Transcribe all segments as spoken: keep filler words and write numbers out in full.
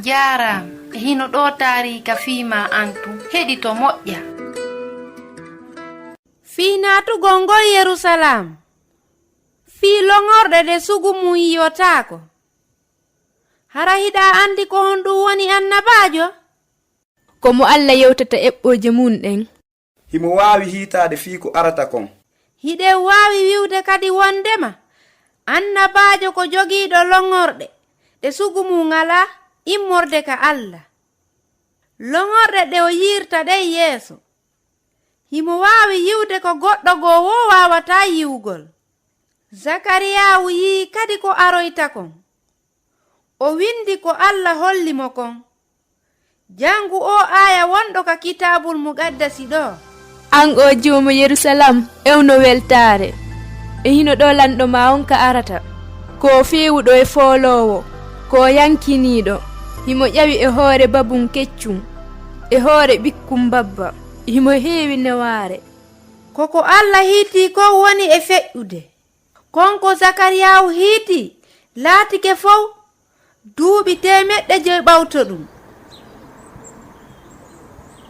Jaaraama, e hino ɗoo taariika fii maa an tun. Heɗito moƴƴa. Fii naatugol ngol Yerusalaam. Fii loŋorɗe ɗe sugu mum yi'otaako. Hara hiɗa anndi ko honɗum woni annabaajo? Ko mo Alla yewtata eɓɓooje mum ɗen. Himo waawi hiitaade fii ko arata kon. Hiɗen waawi wi'ude kadi wonndema annabaajo ko jogiiɗo loŋorɗe ɗe sugu mum alaa immorde ka Alla. Loŋorɗe ɗe o yi'irta ɗen yeeso, himo waawi yi'ude ko goɗɗo goo woo waawataa yi'ugol. Zakariyaawu yi'i kadi ko aroyta kon. O winndi ko Alla holli mo kon. Janngu oo aaya wonɗo ka Kitaabul Muqaddasi ɗoo. An oo juumo Yerusalaam, ewno weltaare. E hino ɗoo lanɗo maa on ka arata. Ko o feewuɗo e fooloowo, ko o yankiniiɗo. Himo ƴawi e hoore babun keccun, e hoore ɓikkun babba. Himo heewi newaare. Ko ko Alla hiitii kon woni e feƴƴude. Kon ko Zakariyaawu hiitii laatike fow duuɓi teemeɗɗe joy ɓawto ɗun.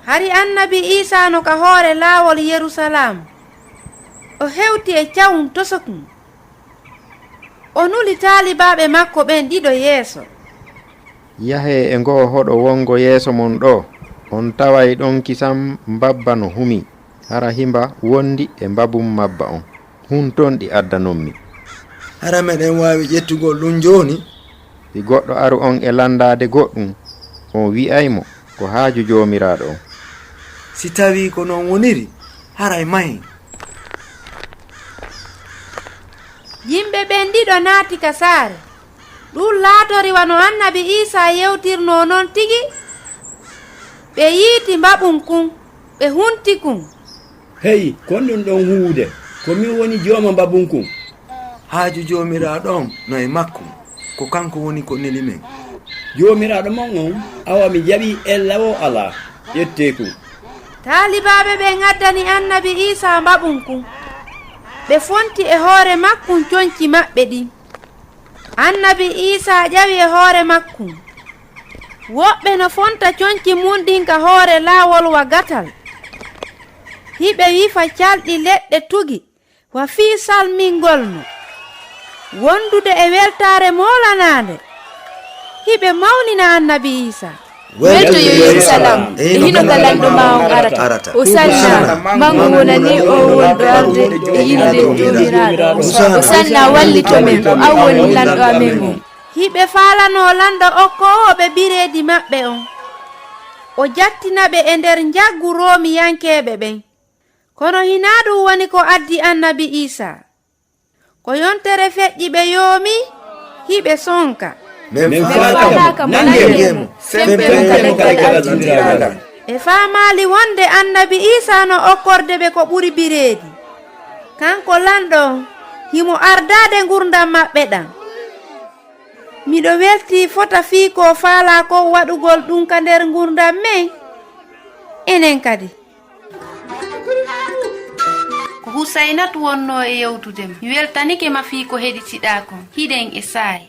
Hari annabi Iisaa no ka hoore laawol Yerusalaam. O hewti e cawun tosokun. O nuli taalibaaɓe makko ɓen ɗiɗo yeeso. Yahee e ngoo hoɗo wongo yeeso mon ɗoo, on taway ɗon kisan mbabba no humii. Hara himba wondi e mbabun mabba on. Hun ton ɗi addanon mi. Hara meɗen waawi ƴettugol ɗun jooni? Si goɗɗo aru on e landaade goɗɗun, on wi'ay mo ko haaju Joomiraaɗo on. Si tawii ko non woniri, haray mayen. Yimɓe ɓen ɗiɗo naati ka saare. Ɗun laatori wano annabi Iisaa yewtirnoo non tigi. Ɓe yiiti mbaɓun kun, ɓe hunti kun. Hey, kon ɗun ɗon huuwude, ko min woni jooma mbaɓun kun. Haaju Joomiraaɗo on no e makkun, ko kanko woni ko neli men. Joomiraaɗo mon on, awa mi jaɓii ella woo alaa, ƴettee kun. Taalibaaɓe ɓen addani annabi Iisaa mbaɓun kun. Ɓe fonti e hoore makkun conci maɓɓe ɗin. Annabi Iisaa ƴawi e hoore makkun. Woɓɓe no fonta conci mun ɗin ka hoore laawol wa gatal. Hiɓe wifa calɗi leɗɗe tugi wa fii salmingol mo. Wondude e weltaare moolanaande, hiɓe mawnina annabi Iisaa. Welto yo Yerusalaam, e hino ka lanɗo maa on arata. Hosanna, mangu wonanii on wonɗo arde e innde Joomiraaɗo. Hosanna, wallito men, ko an woni lanɗo amen on. Hiɓe faalanoo lanɗo okkoowo ɓe bireedi maɓɓe on. O jattina ɓe e nder njaggu Roomiyankeeɓe ɓen. Kono hinaa ɗun woni ko addi annabi Iisaa. Ko yontere feƴƴi ɓe yoomi, hiɓe sonka. Men faalaaka mo, nangee mo, sempen mo ka leggal aljanna. Ɓe faamaali wonde annabi Iisaa no okkorde ɓe ko ɓuri bireedi. Kanko lanɗo on, himo ardaade ngurndan maɓɓe ɗan. Miɗo weltii fota fii ko faalaa kon waɗugol ɗun ka nder ngurndan men. Enen kadi. Ko Husaynatu wonnoo e yewtude ma. Mi weltanike ma fii ko heɗitiɗaa kon. Hiɗen e saa'i.